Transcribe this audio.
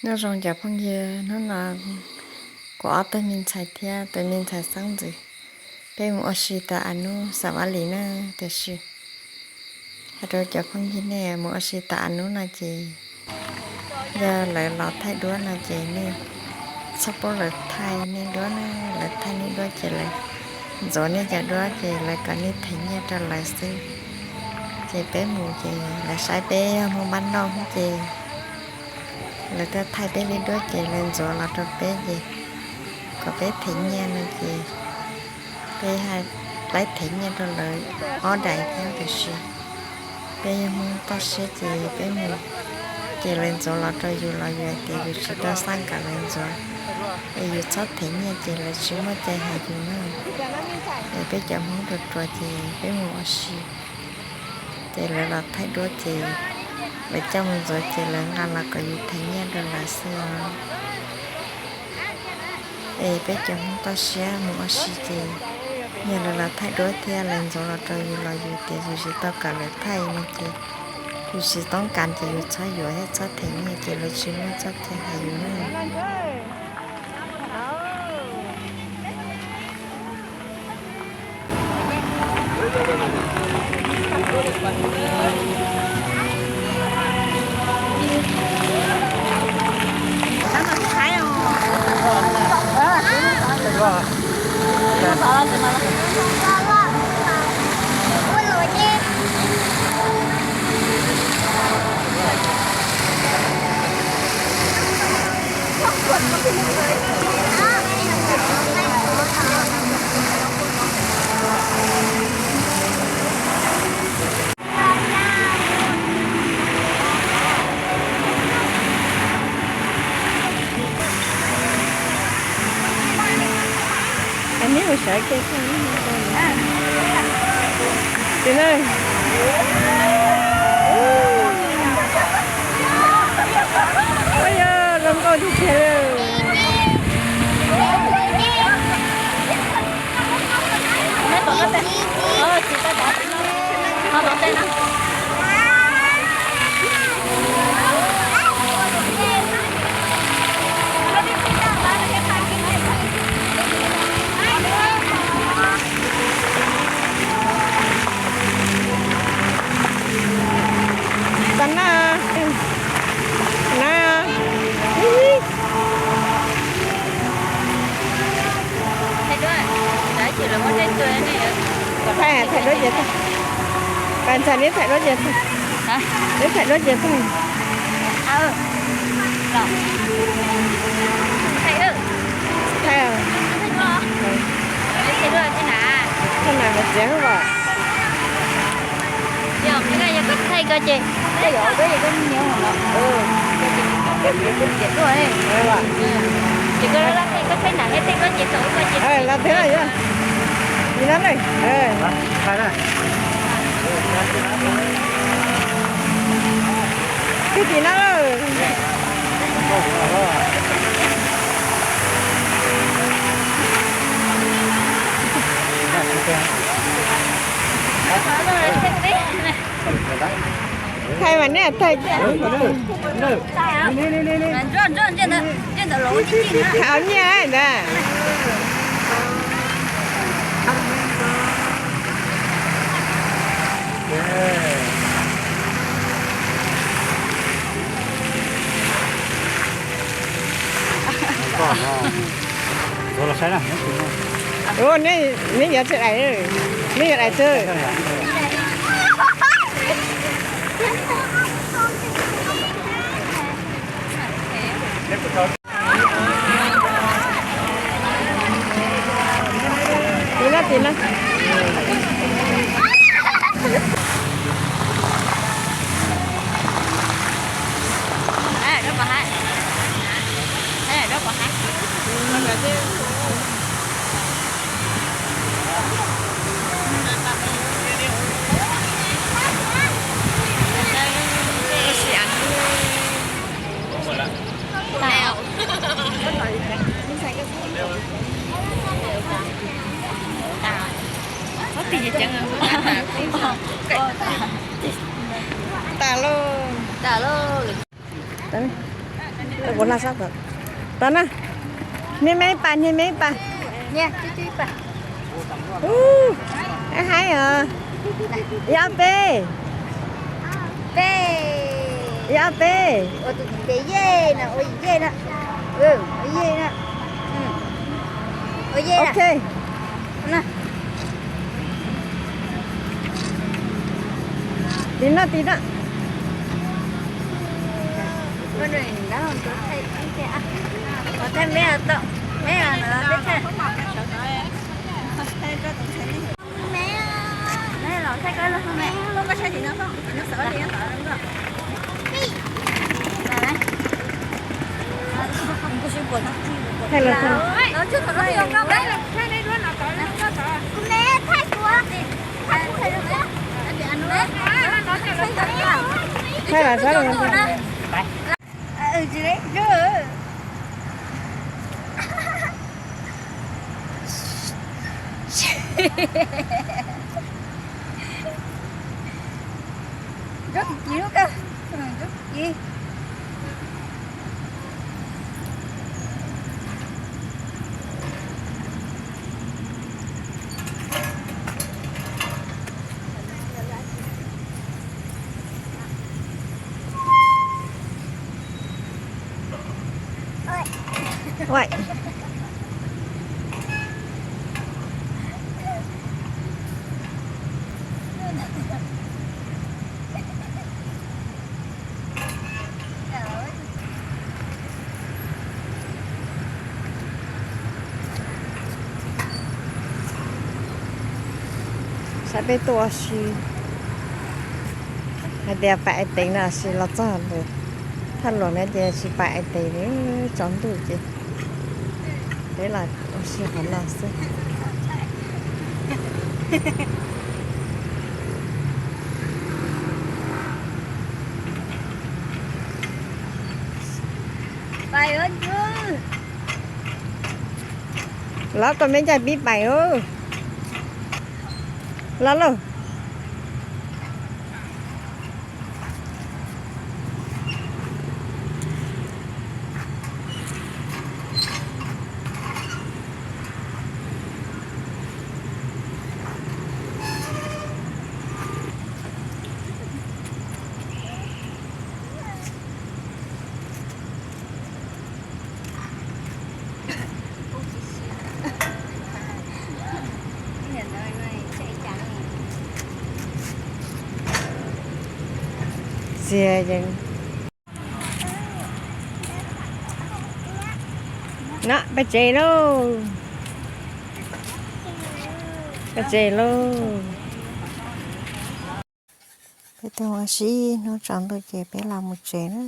Nyob zoo cov phooj ywg, hnub no kuv ob tug me ntxhais thiab tus me ntxhais xeeb ntxwv, peb mus ua si tom Anuxavalij na. Tiam sis hais rau cov phooj ywg nej mus ua si tom Anuxavalij no ces yog lawv los thaij duab no ces nej txhob pub lawv thaij nej duab na. Lawv thaij nej duab ces lawv ntxuav nej cov duab ces lawv kom nej them nyiaj rau lawv xwb. Ces peb mus ces lawv saib peb yog Hmoob npab noj ces lawv tuaj thaij peb li duab ces lawv ntxuav los rau peb ces kom peb them nyiaj no ces peb laib them nyiaj rau lawv ob daim thiab. Tiam sis peb yog Hmoob toj siab ces peb mus ces lawv ntxuav los rau yus los yus hais tias yus tsis tau xaj kom lawv ntxuav es yus txhob them nyiaj ces lawv tsis muaj cai hais yus na. Es peb cov Hmoob ruam ruam ces peb mus ua si ces lawv los thaij duab ces lawv coj mus ntxuav ces lawv nqa los kom yus them nyiaj rau lawv xwb os. Es peb cov Hmoob toj siab mus ua si ces yog lawv los thaij duab thiab lawv ntxuav los rau yus los yus tias yus tsis tau kom lawv thaij no ces yus tsis toob kas ces yus txhob yuav thiab txhob them nyiaj ces lawv tsis muaj txoj cai hais yus na. Neb mus sawv kiag. Tus na. Ua yog zoo nkauj tiag tiag li. Tau na. Na. Thaij, thaij duab ces thaij. Pas ntxhais neb thaij duab ces thaij. Neb thaij duab ces thaij. Thaij. Thaij na, mas txiav hwb os. Los thiab na yog. Nim no na. Twb tim no lawm. Thaij mas nej thaij. Thaij nyiaj ntag. Ua, neb yuav tsawg daim, neb yuav daim twg? Tim no, tim no. Tas lauj. Tau na, hnia me ib pas, hnia me ib pas. Ub, haib os. Ib ob peb. Ib ob peb. Ok. Tim no, tim no. Thaij los thaij. Thaij los thaij. Nrub kiv lub kawg, nrub kiv. Saib peb tuaj ua si, hais tias pais Ais Tev no, sis los txog lawm Thaj Luam no ces tsis pais Ais Tev li, tsaus ntuj ces peb los ua si qhov no xwb. Los kom me ncaj pib pais. Los lauj. Txias ces no peb tsev lauj, peb tsev lauj. Peb tuaj ua si hnub tsaus ntuj ces peb los mus tsev na.